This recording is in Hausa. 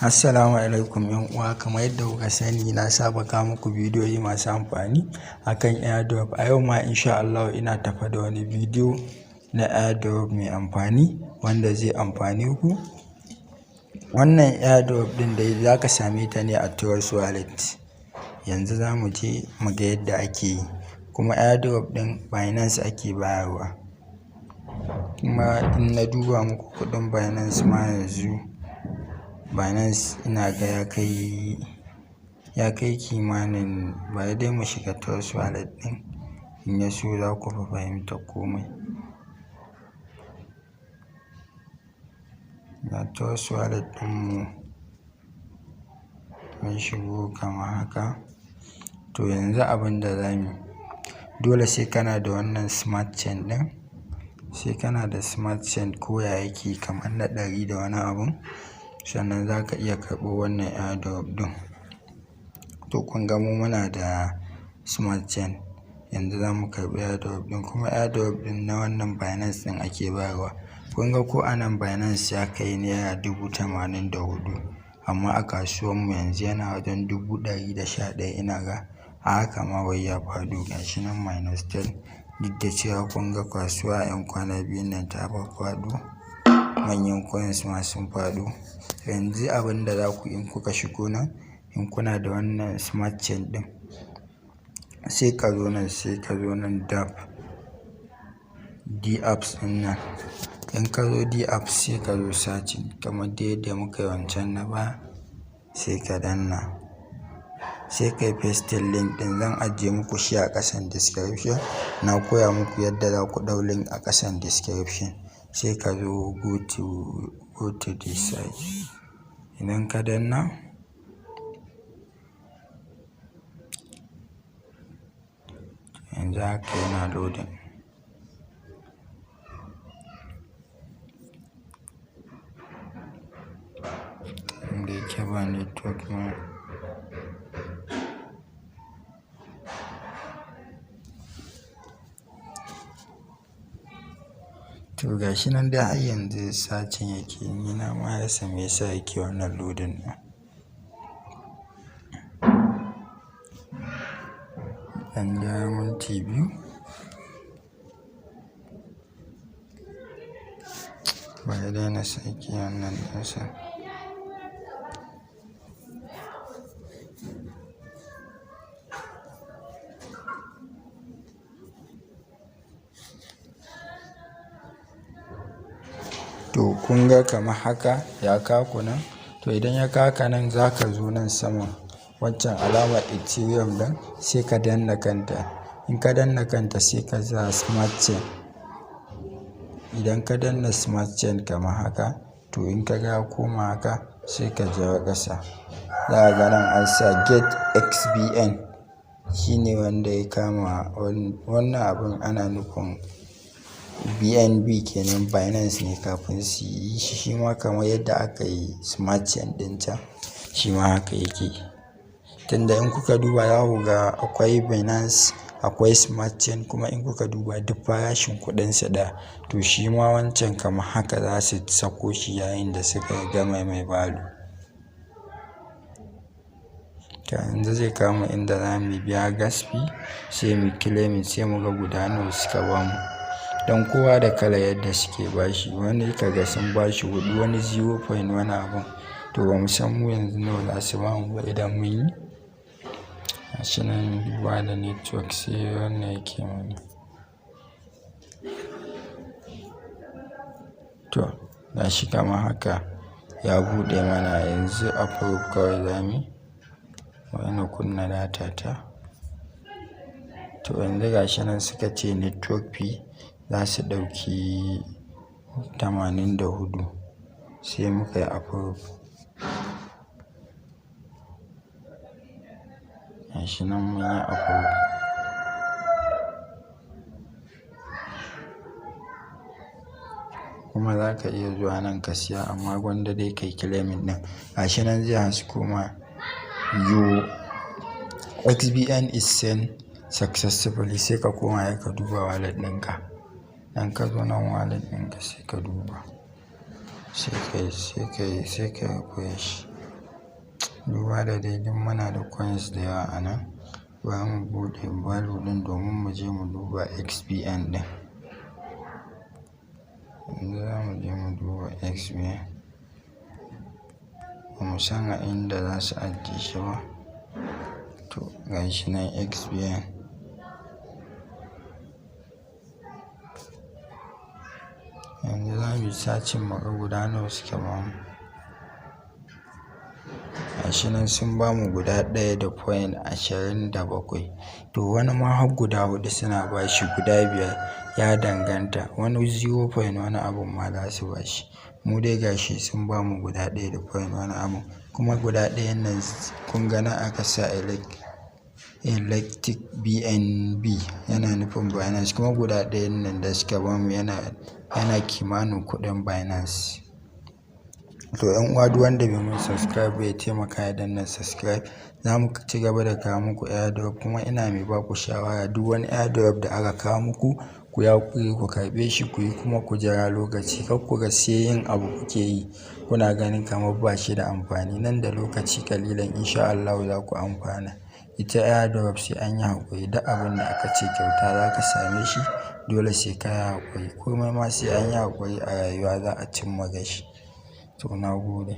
Assalamu alaikum 'yan uwa. Kamar yadda kuka sani, na saba kawo muku bidiyoyi masu amfani akan airdrop. A yau ma insha Allahu ina tafe da wani bidiyo na airdrop mai amfani wanda zai amfane ku. Wannan airdrop ɗin dai za ka same ta ne a Trust Wallet. Yanzu za mu je mu ga yadda ake yi, kuma airdrop ɗin Binance ake bayarwa. Kuma in na duba muku kuɗin Binance ma yanzu, Binance ina ga ya kai kimanin. Bari dai mu shiga Trust Wallet ɗin, in ya so za ku fi fahimtar komai. Ga Trust Wallet ɗinmu, mun shigo kamar haka. To, yanzu abin da za mu yi, dole sai kana da wannan smart chain ɗin, sai kana da smart chain ko ya yake kamar na ɗari da wani abun, sannan za ka iya karɓo wannan airdrop ɗin. To, kun ga mu muna da smart chain, yanzu za mu karɓi airdrop ɗin. Kuma airdrop ɗin na wannan Binance ɗin ake bayarwa. Kun ga ko anan Binance ya kai ₦84,000, amma a kasuwar mu yanzu yana wajen 111,000 ina ga. A haka ma wai ya faɗo, gashi nan minus 10, duk da cewa kun ga kasuwa a 'yan kwana biyun nan ta faffaɗo, manyan coins ma sun faɗo. Yanzu abin da za ku yi in kuka shigo nan, in kuna da wannan smart chain ɗin, sai ka zo nan dApp, dApps ɗin nan. In ka zo dApps, sai ka zo searching kamar dai yadda muka yi wancan na baya, sai ka danna. Sai ka yi pasting link ɗin, zan ajiye muku shi a ƙasan description. Na koya muku yadda za ku ɗau link a ƙasan description. Sai ka zo go to this site. Idan ka danna, yanzu haka yana loading. Da yake ba network ma. To, gashi nan dai har yanzu searching yake, ni na ma rasa me yasa yake wannan loading ɗin. Ɗan jira minti 2. Bari dai na sake wannan ɗinsa. To, kun ga kamar haka ya kawo ku nan. To, idan ya kawo ka nan, za ka zo nan saman wancan alamar Ethereum ɗin, sai ka danna kanta. In ka danna kanta, sai ka sa smart chain. Idan ka danna smart chain kamar haka, to in ka ga ya koma haka, sai ka jawo ƙasa. Za ka ga nan an sa get XBN. Shi ne wanda ya kama wannan abun, ana nufin BNB kenan, Binance ne kafin su yi shi. Shi ma kamar yadda aka yi smart chain ɗin can, shi ma haka yake. Tunda in kuka duba za ku ga akwai Binance, akwai smart chain, kuma in kuka duba duk farashin kuɗinsu ɗaya. To, shi ma wancan kamar haka za su sako shi yayin da suka gama mai value. To, yanzu zai kawo mu inda za mu biya gas fee, sai mu claiming, sai mu ga guda nawa suka bamu. Don kowa da kalar yadda suke bashi. Wani ka ga sun bashi huɗu, wani zero point wani abun. To, ba mu san mu yanzu nawa za su bamu ba idan mun yi. Gashi nan, duba da network sai wannan yake mana. To, gashi kamar haka ya buɗe mana, yanzu approve kawai zamuyi. Bari na kunna data ta. To, yanzu gashi nan suka ce network fee za su ɗauki 84, sai muka yi approve. Gashi nan mun yi approve. Kuma za ka iya zuwa nan ka siya, amma gwanda dai kai claiming ɗin. Gashi nan zai hasko ma "Your XBN is sent successfully", sai ka koma sai ka duba wallet ɗinka. Idan ka zo nan wallet ɗinka, sai ka duba. Sai ka yi refresh. Duba da dai duk muna da coins da yawa a nan. Bari mu buɗe value ɗin domin mu je mu duba XBN ɗin. Yanzu za mu je mu duba XBN. Ba mu san a inda za su ajiye shi ba. To, gashi nan XBN. Yanzu za mu yi searching muga guda nawa suka bamu. Gashi nan sun bamu guda 1.27. To wani ma har guda huɗu suna bashi, guda biyar, ya danganta. Wani zero point wani abun ma za su bashi. Mu dai gashi sun bamu guda ɗaya da point wani abu. Kuma guda ɗayan nan kun ga nan aka sa electric BNB, yana nufin Binance. Kuma guda ɗayan nan da suka bamu yana kimanin kuɗin Binance. To, 'yan uwa, duk wanda bai mun subscribe ba ya taimaka ya danna subscribe. Za mu ci gaba da kawo muku airdrop, kuma ina mai ba ku shawara, duk wani airdrop da aka kawo muku, ku yi haƙuri ku karɓe shi ku yi, kuma ku jira lokaci. Kar ku ga sai yin abu kuke yi kuna ganin kamar ba shi da amfani. Nan da lokaci ƙalilan, in sha Allahu, za ku amfana. Ita airdrop sai an yi haƙuri. Duk abin da aka ce kyauta za ka same shi, dole sai ka yi haƙuri. Komai ma sai an yi haƙuri a rayuwa za a cimma gashi. To, na gode.